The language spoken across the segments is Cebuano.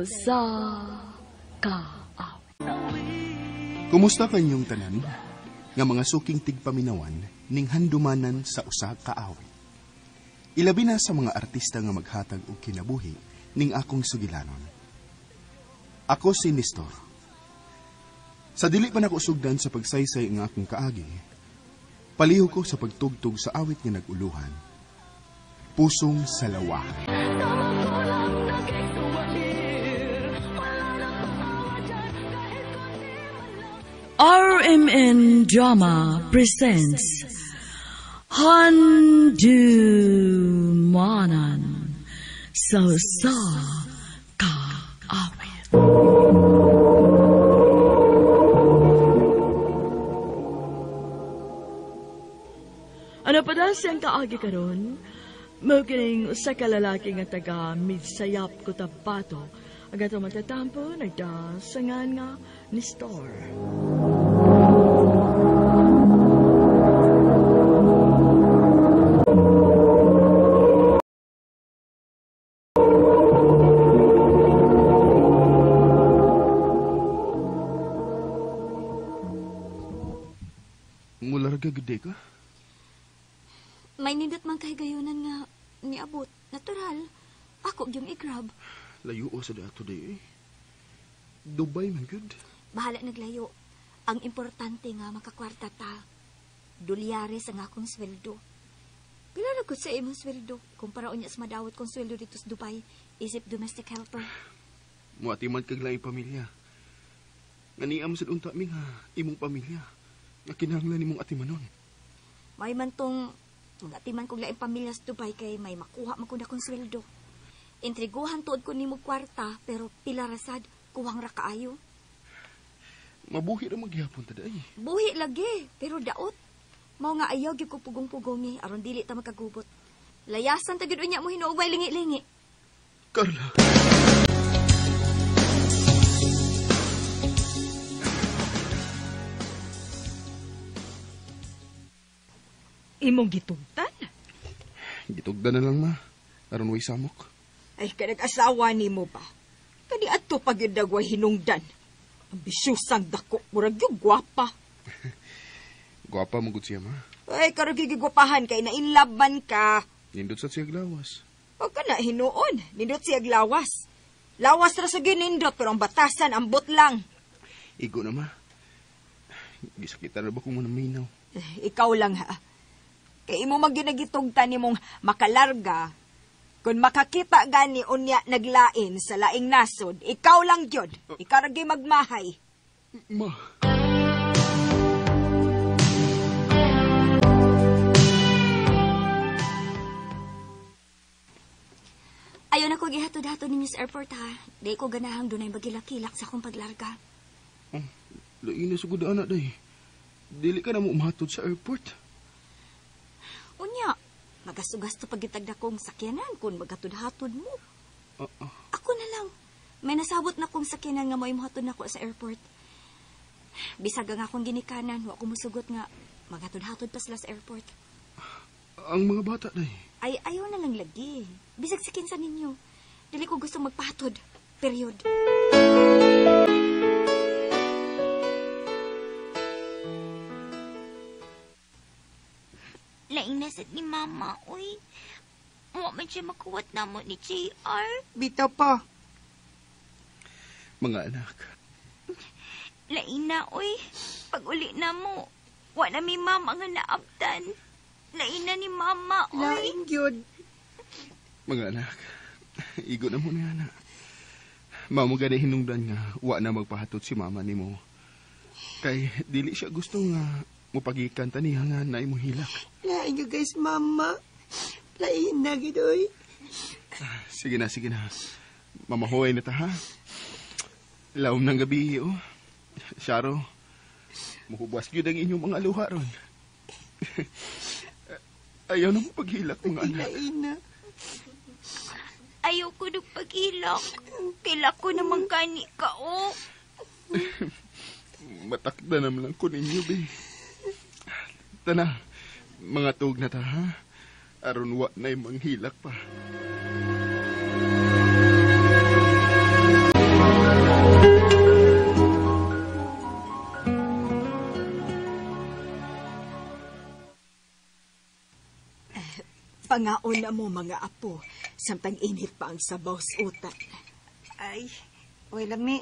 Sa usa ka awit. Kumusta kanyong tanan? Nga mga suking tigpaminawan ning handumanan sa usa ka awit. Ilabi na sa mga artista nga maghatag og kinabuhi ning akong sugilanon. Ako si Nestor. Sa dili pa nako sugdan sa pagsaysay nga akong kaagi, palihog ko sa pagtugtog sa awit nga nag-uluhan. Pusong Salawahan. RMN Drama presents Handumanan sa usa ka awit. Ano pa daw siyang kaagi karon? Mao kining usa ka lalaki nga taga Midsayap, Cotabato. Ang atong matatampo nagdasangan nga ni Star. Mularga gede ka? May nindot man kay gayunan nga niabot. Natural. Ako yung i-grab. Layo o sa dato day eh. Dubai man good. Bahala naglayo. Ang importante nga makakwarta ta. Dulyares ang akong sweldo. Pila na gud sa imong sweldo kumpara unya sa madawat kong sweldo dito sa Dubai isip domestic helper. Muatiman kag laing pamilya. Nganiam sad unta mi nga imong pamilya. Nga kinahanglan nimong atimanon. May man tong atiman kog laing pamilya sa Dubai kay may makuha man kun akong sweldo. Intriguhan tuod ko nimo kwarta pero pila rasad kuwang ra kaayo. Mabuhi ra magyapon ta day. Buhi lagi pero daot. Mao nga ayaw gyud ko pugong-pugongi aron dili ta makagubot. Layasan ta gyud unya mo hinuog way lingi-lingi. Carla. Imong gitugtan? Gitugdan na lang ma. Aron way samok. Ay, kanag-asawa nimo ba? Kani adto pa gyud dagway hinungdan. Ambisyosang dako, murag yung gwapa. Gwapa mo gud siya, ma. Ay, karong gigigwapahan kay na in love man ka. Nindot sa siyag lawas. O ka na, hinuon. Nindot siyag lawas. Lawas ra sa ginindot, pero ang batasan, ambot lang. Igo na, ma. Gisakitan na ba kung manaminaw? Eh, ikaw lang, ha? Kay imo man ginagitugtan nimong makalarga, kung makakita gani unya naglain sa laing nasod, ikaw lang gyud. Ikaw ra gyud magmahay. Ma. Ayaw na ko gihatod-hatod ninyo sa airport ha. Di ko ganahang dunay magilak-kilak sa akong paglarga. Oh, lain na sugod ana day. Dili ka na mo umatod sa airport. Unya, magastugasto pagitagda kong sakyanan kung maghatod-hatod mo. Ako na lang. May nasabot na kong sakyanan nga mo'y mohatod na ko sa airport. Bisag ang akong ginikanan, wa ko musugot nga maghatod-hatod pa sila sa airport. Ang mga bata day. Ay, ayaw na lang lagi. Bisag si kinsa ninyo. Dili ko gusto magpahatod. Period. Laing nasad ni Mama, uy. Wa man siya makuwat na mo ni JR. Bitaw pa. Mga anak. Laing na, uy. Pag uli na mo, wa na mi mama nga naabtan. Laing na ni Mama, uy. Laing gyud. Mga anak, igo na mo ni anak. Mamo gani hinungdan nga, wa na magpahatod si Mama nimo. Kay dili siya gusto nga mupagikan ta niya nga naay mo hilak. Lain ka guys, Mama. Lain na gid, oy. Sige na, sige na. Mamahuay na ta, ha? Lawom ng gabi, oh. Sharo, muhubas gyud ang inyong mga luha ron. Ayaw na mo paghilak, mga anak. Lain na. Ayaw ko nung paghilak. Kaila ko naman kani ka, oh. Matakda naman lang ko ninyo, be. Tana, mga tuog na ta, ha? Aron wa na'y manghilak pa. Pangaon na mo mga apo, samtang init pa ang sabaw sa utan. Ay, way lami.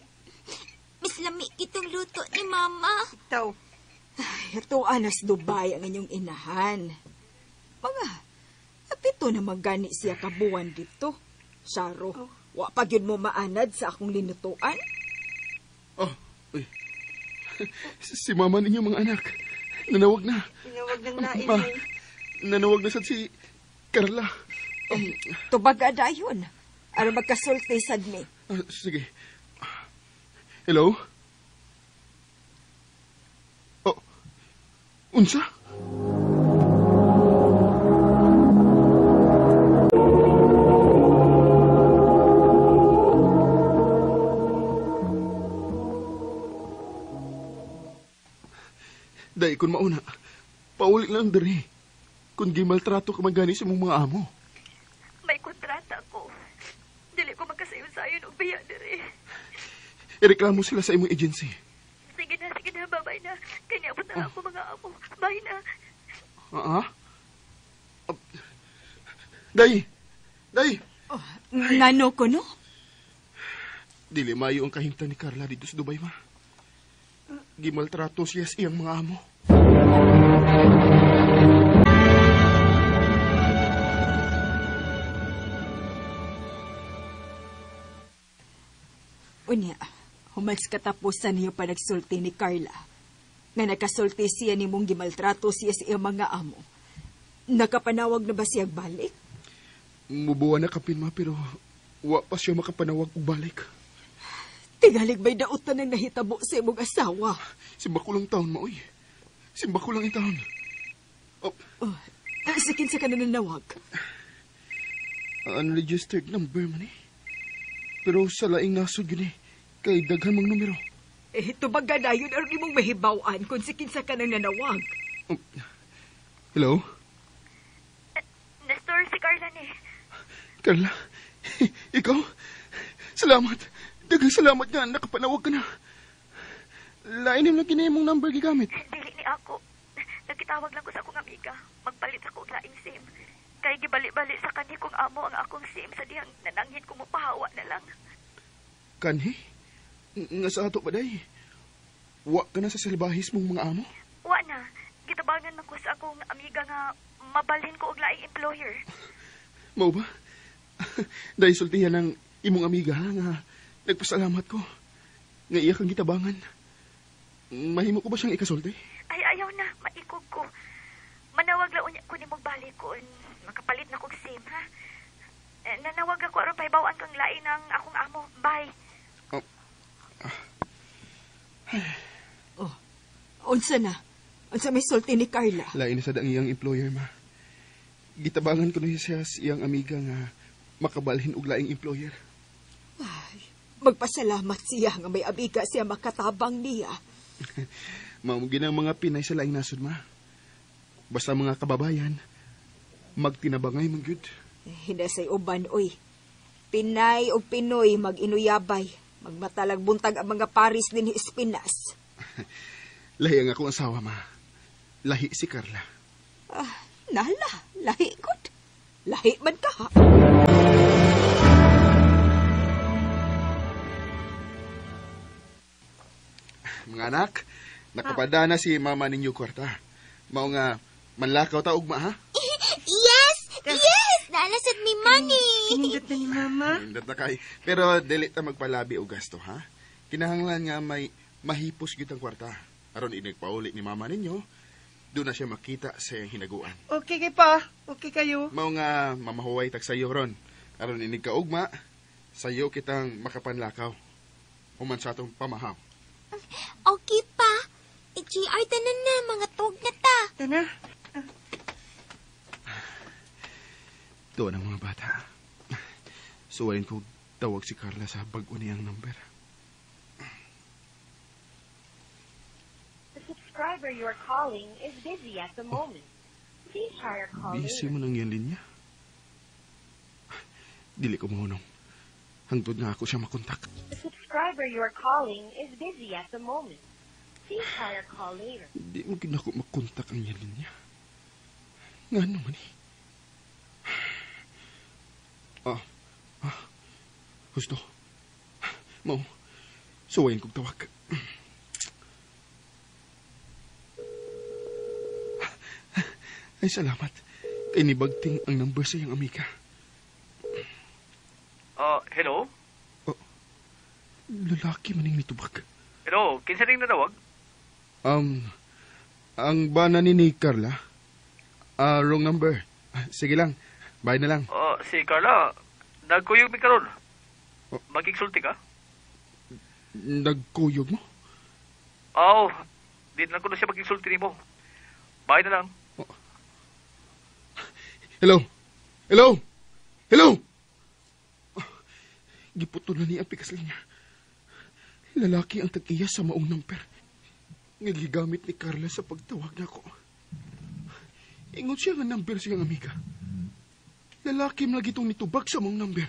Mas lami kitong luto ni Mama. Itaw. Ay, atuan nas Dubai ang inyong inahan. Mga, apito na magani siya kabuan dito. Saro, wa pa gyud mo maanad sa akong linutuan. Oh, uy. Si mama ninyo mga anak. Nanawag na. Tinawag ng lain. Ma, nanawag na sad si Carla. Tubag dayon. Aron magkasulti sad mi. Sige. Hello? Oh, unsa? Dahil kung mauna, pauli lang diri. Kung gimaltrato ka man gani sa mong mga amo. May kontrata ko. Dili ko magkasayon-sayon og biya diri. Ireklamo sila sa imong agency. Sige na, babay na. Kaya niabot na ako mga amo. Bye na. Day! Day! Oh, ngano ko no? Dili mayo ang kahimtang ni Carla dito sa Dubai, ma. Gimaltrato siya sa iyang mga amo. Unya, human sa katapusan niyo pa nagsulti ni Carla. Nga nakasulti siya ni mong gimaltrato siya sa iyang mga amo. Nakapanawag na ba siya balik? Mubuwa na kapin, ma, pero wa pa siya makapanawag og balik. Tingalig may dautan ang nahitabo sa imong asawa. Simba ko lang taon, ma, oy. Simba ko lang taon. Oh. Oh, sa kinsa ka nananawag? Unregistered number man eh. Pero sa laing nasod yun eh. Kay daghan mang numero. Eh, tubaga na yun aron imong mahibaw-an kung si kinsa ka nang nanawag. Oh. Hello? Nestor, si Carla ni. Carla? Ikaw? Salamat. Daghang salamat nga. Nakapanawag ka na. Lain lang kini imong number gigamit. Dili ni ako. Nagkitawag lang ko sa akong amiga. Magpalit ako og laing SIM. Kay gibali-bali sa kanhi kong amo ang akong SIM sa dihang nananghin ko mopahawa na lang. Kanhi? Nga sa ato pa day. Wa ka na sa salbahis mong mga amo? Wa na. Gitabangan man ko sa akong amiga nga mabalhin ko og laing employer. Mao ba? Dahil sultihan ng imong amiga ha, nga nagpasalamat ko. Nga iya kang gitabangan. Mahimo ko ba siyang ikasulti? Ay, ayaw na. Maikog ko. Manawag laon niya ko ni mong balik ko. Makapalit na kog SIM, ha? Nanawag ako aron pahibaw-an kang lain ng akong amo. Bye. Oh. Oh. Unsa na? Unsa may sulti ni Carla? Lain na sad ang iyang employer, ma. Gitabangan ko na siya sa iyang amiga nga makabalhin og laing employer. Ay, magpasalamat siya nga may amiga siya makatabang niya. Mao ginang mga Pinay sa laing nasod, ma. Basta mga kababayan, magtinabangay man gyud. Hinasay uban, oy. Pinay o Pinoy mag-inuyabay. Magmatalag buntag ang mga Paris din Espinas. Lahi ang akong asawa, ma. Lahi si Carla. Ah, nala. Lahi gud. Lahi man ka, ha? Mga anak, nakapada na si mama ninyo kwarta. Mao nga, manlakaw ta ugma, ha? Yes! Yes! Naalasad mi money! Nindot na ni mama. Nindot na kay. Pero dili ta magpalabi og gasto, ha? Kinahanglan nga may mahipos gyud ang kwarta. Aron inigpauli ni mama ninyo, doon na siya makita sa iyang hinaguan. Okay kay pa. Okay kayo. Mao nga mamahuway tag sayo ron. Aron inig ka ugma, sayo kitang makapanlakaw. Human sa atong pamahaw. Okay pa. I-GR tanan na, mga tug na ta. Tana. Doon ang mga bata. Suwayin ko tawag si Carla sa bag-o niyang number. The subscriber you are calling is busy at the moment. Please try your call Busy later. mo nang yan linya. Dili ko mahunong. Hangtod nga ako siya makontak. The subscriber you are calling is busy at the moment. Please try your call later. Di mo gid nako makontak ang yan linya. Nga naman eh. Gusto. Mao, suwayin kong tawag. Ay, salamat. Kay nibagting ang number sa iyang amiga. Hello? Oh, lalaki maning nitubag. Hello, kinsa ning nanawag? Ang bana ni Carla? Wrong number. Sige lang, bye na lang. Si Carla, nagkuyog mi karon. Oh. Magigsulti ka? Nagkuyog mo? Oo, di na ko na siya magigsulti nimo. Bye na lang. Oh. Hello? Hello? Hello? Oh, giputo na niya ang pikas linya. Lalaki ang tag-iya sa maong number. Nga gigamit ni Carla sa pagtawag nako. Ingon siya nga number siyang amiga. Lalaki man lagi itong nitubag sa maong number.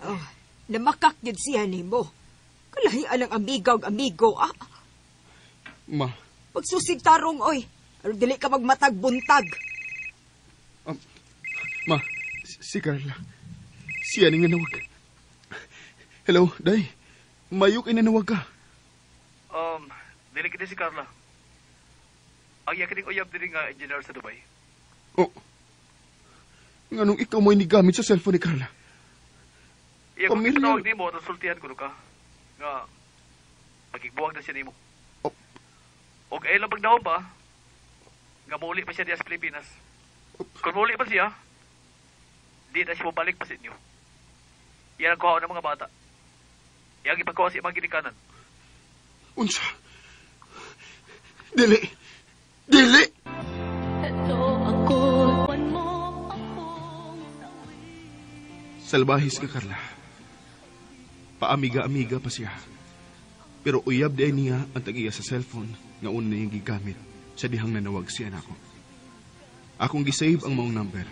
Oh, namakak yun siya nimo. Kalahian ang amiga og amigo, ah. Ma. Pagsusig tarong, oy. Aron dili ka magmatag buntag. Ma, si Carla. Siya ning nanawag. Hello, Day. Mayo kay nanawag ka. Dili kini si Carla. Ang iya kining uyab diri nga engineer sa Dubai. Oh. Nganong ikaw mo'y nigamit sa cellphone ni Carla? Iya kung tawag nimo, nasultihan ko ka. Nga magigbuwag na siya nimo. Oh. Og ay lang pagdahom ba? Nga muuli pa siya diya sa Pilipinas. Oh. Kung muuli pa siya, di na siya mabalik pa sa inyo. Iyan ang kuha ng mga bata. Iyang ipagkuha sa imang ginikanan. Unsa? Dili! Dili! Salbahis ka, Carla. Paamiga-amiga pa siya. Pero uyab di niya ang tag-iya sa cellphone nga una niyang gigamit sa dihang nanawag siya nako. Akong gisave ang maong number.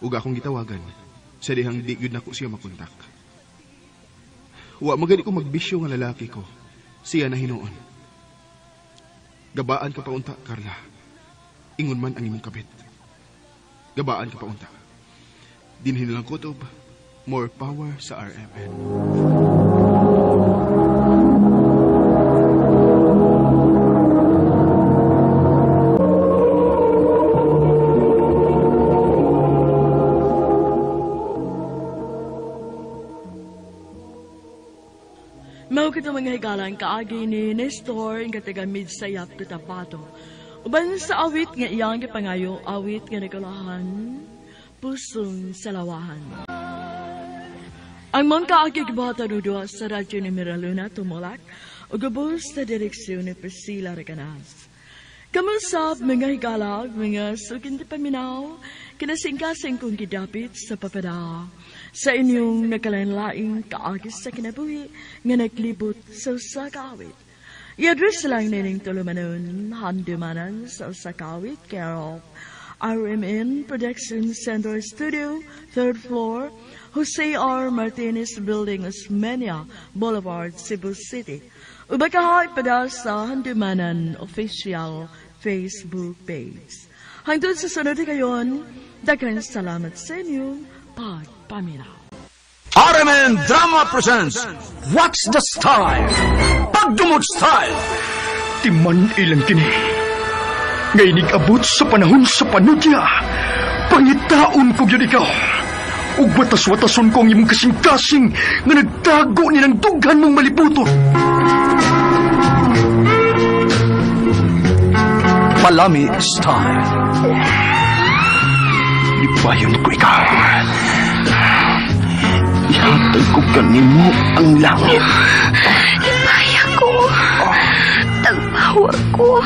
Ug akong gitawagan sa dihang di gyud nako siya makontak. Wa magani ko magbisyo nga lalaki ko. Siya na hinuon. Gabaan ka pa unta, Carla. Ingon man ang imong kabit. Gabaan ka pa unta. Dinhin lang kutob, more power sa RMN. Mao kita mga higalang kaagi ni Nestor nga taga Midsayap, Cotabato. Uban sa awit nga iyang gipangayo, awit nga nagkalahan, Pusong Salawahan. Ang mga kaagi gibuhatan duha sa radyo ni Miraluna Tumulak ug gubos sa direksyon ni Priscilla Recanas. Kamusab mga higalag, mga sukin ti paminaw, kinasingkasing kong gidapit sa papada sa inyong nagkalain-laing kaagis sa kinabuhi nga naglibot sa usa ka awit. I-address lang nining tulumanon, handumanan sa usa ka awit, care of RMN Production Center Studio, 3rd floor, Jose R. Martinez Building, Osmeña Boulevard, Cebu City. Ubakahay pada sa Handumanan official Facebook page. Hangtod sa sunod kayon, daghang salamat sa inyong pagpaminaw. RMN Drama presents What's the Style? Pagdumot Style! Timan ilang kini. Ngay abot sa panahon sa panudya. Pangitaon ko yun ikaw. Ug watas-watason ko ang imong kasing-kasing nga nagtago ni ng dughan mong malibuton. Palami Style. Libayon ko ikaw. Ihatag ko kanimo ang langit. Lipay ako. Tagpawa ko.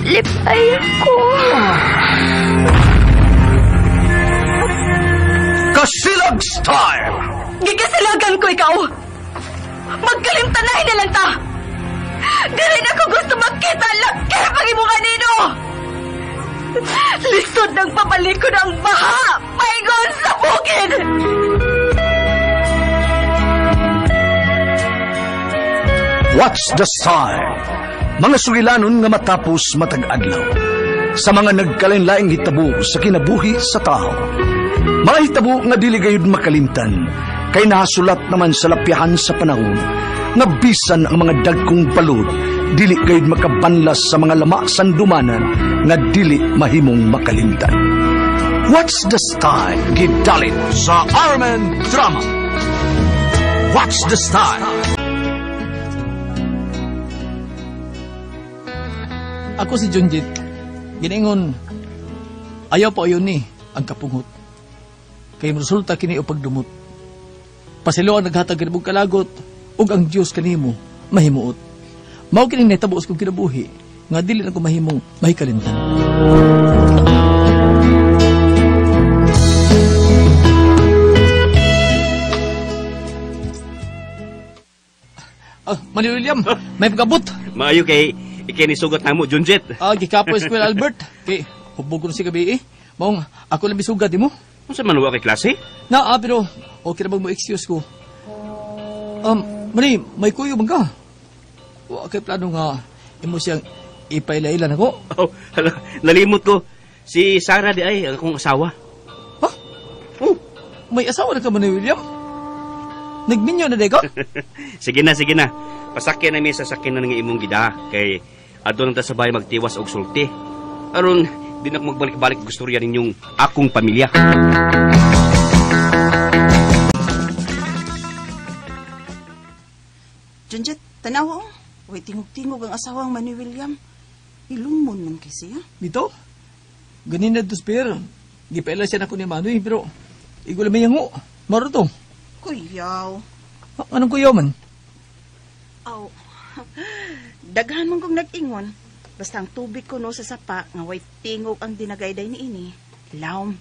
Lipay ako. Kasilag Style! Gikasilagan ko ikaw! Magkalimtanay na lang ta! Dili na ko gusto magkita laki pag imo kanino! Lisod ng pabalikon ang baha! Paingon sa bukid! What's the Style? Mga sugilanon nga matapos matag adlaw sa mga nagkalain-laing hitabo sa kinabuhi sa tao. Mga hitabo nga dili gayud makalimtan kay nahasulat naman sa lapyahan sa panahon nga bisan ang mga dagkong balod dili gayud makabanlas sa mga lama sandumanan nga dili mahimong makalimtan. What's the Style? Gidalit sa RMN Drama. What's the Style? Ako si Junjit. Giningon, ayaw pa ayon ni ang kapungot. Kay resulta kini o pagdumot. Pasilo ang naghatag kanimong kalagot ug ang Dios kanimo mahimuot. Mao kining nahitabo sa kong kinabuhi nga dili na ko mahimong mahikalimtan. Manny William, may pagabot. Maayo kay ikinisugot na mo, Junjit. Gikapo eskwela Albert. Kay hubog ko na si gabi eh. Maong ako lang bisugat mo. Unsa man wa kay klase? Na, pero okay na bang mo excuse ko. Manny, may kuyo bang ka? Wa kay plano nga imo siyang ipailailan ako. Oh, hala, nalimot ko. Si Sarah di ay ang akong asawa. Ha? Oh, may asawa na ka man ni William? Nagminyo na di ka? Sige na, sige na. Pasakyan na mi sa sakyanan ng imong gida kay adto ta sabay magtiwas og sulti. Aron di na ko magbalik-balik og istorya ninyong akong pamilya. Junjit, tanawa oh. Way tingog-tingog ang asawang Manny William. Ilumon man kasi siya. Bito? Ganin na dos per. Gipaila siya na ko ni Manoy, pero igula may yango. Maro to. Kuyaw. Anong kuyaw man? Aw. Daghan man kong nag-ingon. Basta ang tubig ko no sa sapa, nga way tingog ang dinagayday ni ini. Lawm.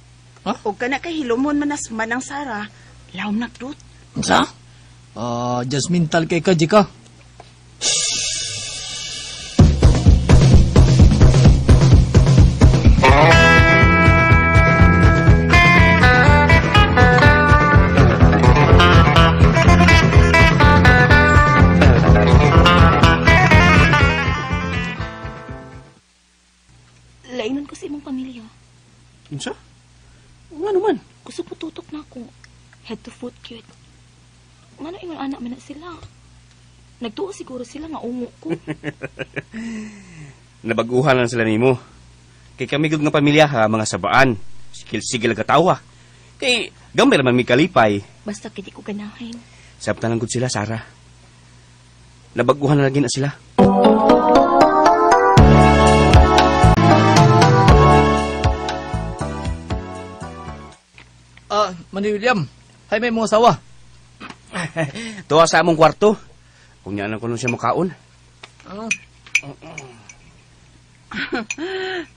Ha? O ka na kay hilumon manas manang Sara, lawm na krut. Sa? Jasmine tal kay ka, Jika. Lainon ko sa imong pamilya. Unsa? Ngano man? Kusog pututok na ako. Head to foot cute. Ngano ingon anak man na sila? Nagtuo siguro sila nga ungo ko. Nabaguhan lang sila nimo. Kay kami gud nga pamilya ha, mga sabaan. Sikil-sigil katawa. Kay gamay ra man mi kalipay. Basta kay di ko ganahin. Sabtan lang gud sila, Sarah. Nabaguhan na lagi na sila. Manny William, hay may mga asawa. Tuwa sa among kwarto. Kung niya ko nung siya makaon.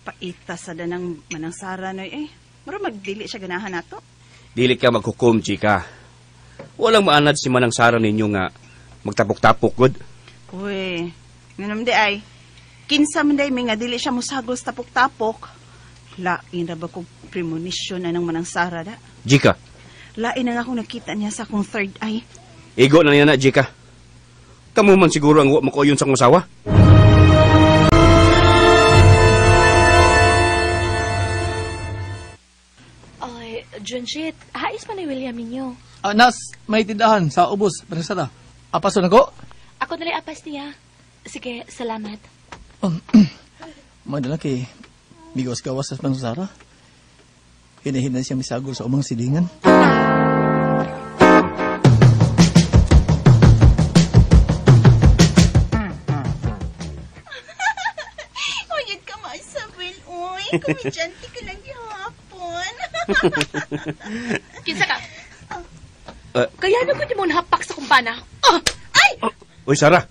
Paita sa danang manang Sara noy eh. Mura magdili siya ganahan nato. Dili ka maghukom, chika. Walang maanad si Manang Sara ninyo nga magtapok-tapok, good. Uy, nganom di ay. Kinsa man day may nga dili siya musagol sa tapok-tapok. Lain ra ba kong premonition na ng Manang Sara da? Jika. Lain na nga akong nakita niya sa akong third eye. Igo na niya na, Jika. Kamu man siguro ang wa makuyon sa akong asawa. Ay, Junjit, hais man ni William ninyo. Nas, may tindahan sa ubos, Manang Sara. Apaso na ko? Ako nala'y apas niya. Sige, salamat. Magdala kay migawas-gawas sa Manang Sara. Hinahina siya misagol sa umang silingan. Uyod ka ma, Isabel. Uy, komedyante ka lang gihapon. Kinsa ka? Kaya na ko di mo nahapak sa kumpana. Ay! Uy, Sarah.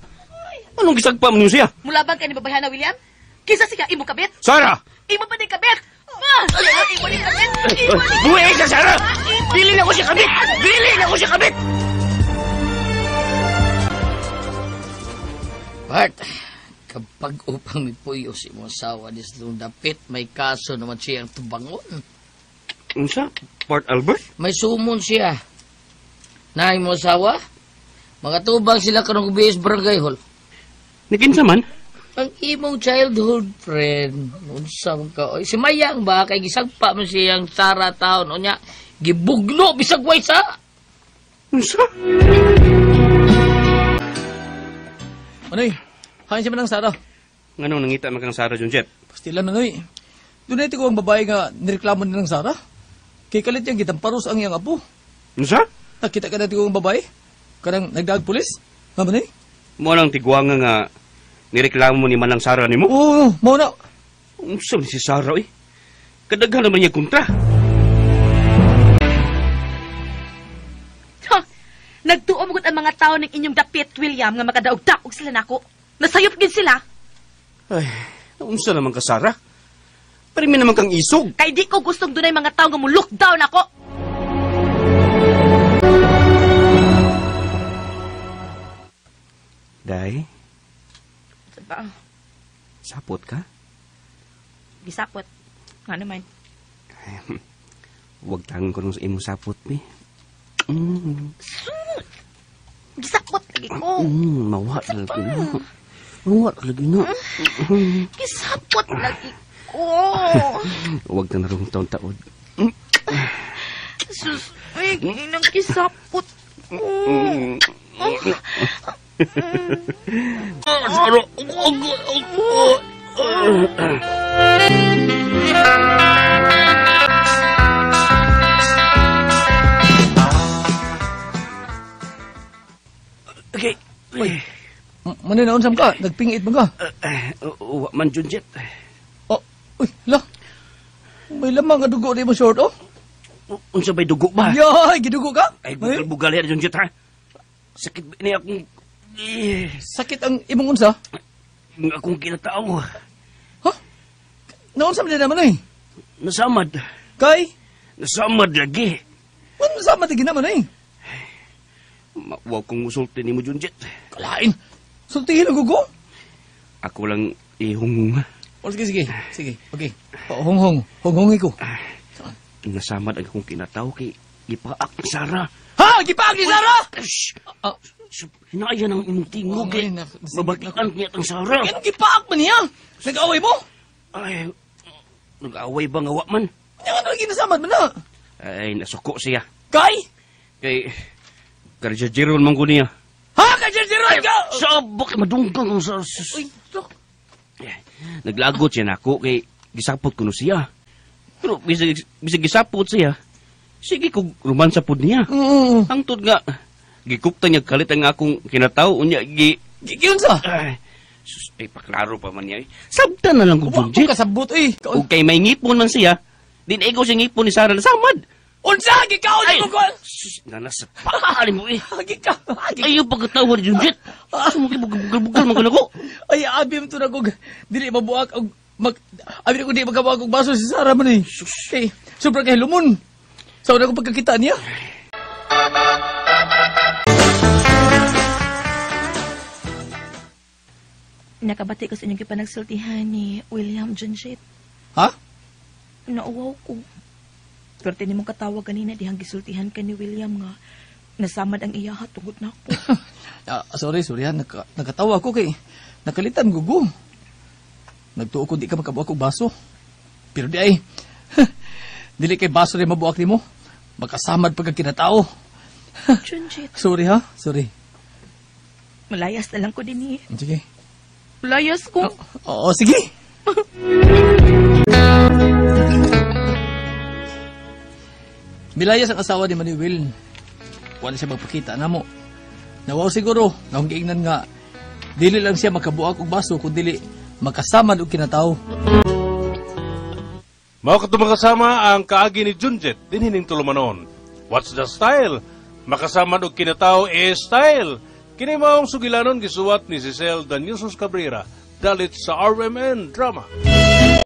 Anong gisagpa mo niyo siya? Mula bang ka ni babayhana, William? Kinsa siya imo kabit? Sarah! Imo pa din kabit! Imo din kabit! Buhay ka, Sarah! Dili na ko siya kabit! Dili na ko siya kabit! Bart, kapag upang mipuyo si imong asawa ni dapit, may kaso naman siyang tubangon. Unsa? Bart Albert? May sumon siya. Na imong asawa? Makatubang sila karong gabi sa barangay hall. Nikinsa man? Ang imong childhood friend, unsa man ka? Oy, si Mayang ba kay gisagpa man siyang Sara taon unya gibugno bisag way sa. Unsa? Manoy, hain siya man ang Sara. Nganong nangita man kang Sara, Junjet? Pastila, Manoy. Doon ko ang babae nga nireklamo nilang Sara. Kay kalit niyang gitamparos ang iyang apo. Unsa? Nakita ka natin ko ang babae? Kanang nagdaag pulis? Nga, Manoy? Mo nang tigwanga nga nireklamo ni Manang Sara nimo? Oo, mao na. Unsa man si Sara eh? Kadaghan naman niya kontra. Ha! Nagtuo mo gud ang mga tao ng inyong dapit, William, nga makadaog-daog sila nako. Nasayop gid sila. Ay, unsa naman ka, Sara? Parimi naman kang isog. Kay di ko gustong dunay mga tao nga mo lockdown ako. Day, Ba? sapot ka? Gisapot. Nga naman. Huwag tangan ko nung sa imong sapot, mi. Gisapot lagi ko. Mawa lagi na. Mawa lagi na. Gisapot lagi ko. Huwag na narong taon-taod. Sus, ay, ginang gisapot ko. Okay. Uy, Manoy, naunsam ka? Nagpingit mo ka? Wa man, Junjet. Oh, uy, la. May lamang nga dugo ni mo short, oh. Unsa ba'y dugo ba? Yay, gidugo ka? Ay, bugal-bugal yan, Junjet, ha? Sakit ba ni akong... Sakit ang imong unsa? Ang akong kinatao. Ha? Naunsa man din naman, eh? Nasamad. Kay? Nasamad lagi. Ano nasamad lagi naman, eh? Huwag kong musulti ni mo, Junjet. Kalain. Sultihin ang gugo? Ako lang ihunghung. O, sige, sige. Sige, okay. O, honghong. Honghongi ko. Nasamad ang akong kinatao kay gipaak ni Sara. Ha? Gipaak ni Sara? Shh! Hinaayan ang imong tingog eh. Mabagian niya ang Sara. Anong gipaak man niya? Nag-away mo? Ay, nag-away ba nga wa man? Ano nga lagi nasamad man na? Ay, nasuko siya. Kay? Kay, karjajiron man ko niya. Ha? Karjajiron ka? Sabak, madunggang ang Sara. Uy, tok. Naglagot siya nako kay gisapot ko no siya. Pero bisag gisapot siya, sige kog romansa pod niya. Hangtod nga gikupta niya kalit ang akong kinatao unya gi giunsa? Ay, sus, ay paklaro pa man niya. Sabtan na lang ko Junjit. Kasabot eh. Ug kay may ngipon man siya, din ikaw siya ngipon ni Sara na samad. Unsa gikaon mo ko? Sus, nana sa paa mo eh. Gikaon. Ayaw pagkatawa ni Junjit. Sumagi bugal-bugal man ko. Ay, abi mo to na kog dili mabuak og mag abi ko di magabuak og baso si Sara man eh. Kay sobra kay lumon. Sa una ko pagkakita niya. Nakabati ko sa inyong gipanagsultihan ni William Junjit. Ha? Nauwaw ko. Pero ni mong katawag kanina dihang gisultihan ka ni William nga nasamad ang iyaha tungod na ako. Sorry, sorry ha. Nakatawa ko kay nakalitan gugo. Nagtuo ko di ka makabuak og baso. Pero di ay, dili kay baso rin mabuak nimo. Makasamad pagka kinatao. Junjit. Sorry ha, sorry. Malayas na lang ko din eh. Sige. Malayas ko. Oo, sige. Milayas ang asawa ni Manuel. Wala siya magpakita na mo. Nawaw siguro, nga kung giingnan nga, dili lang siya makabuak og baso, kung dili makasamad og kinatao. Mao kadto makasama ang kaagi ni Junjet dinhining tulumanon. What's the style? Makasamad og kinatao e style. Kini maong sugilanon gisuwat ni Cecil Danyusos Cabrera dalit sa RMN Drama.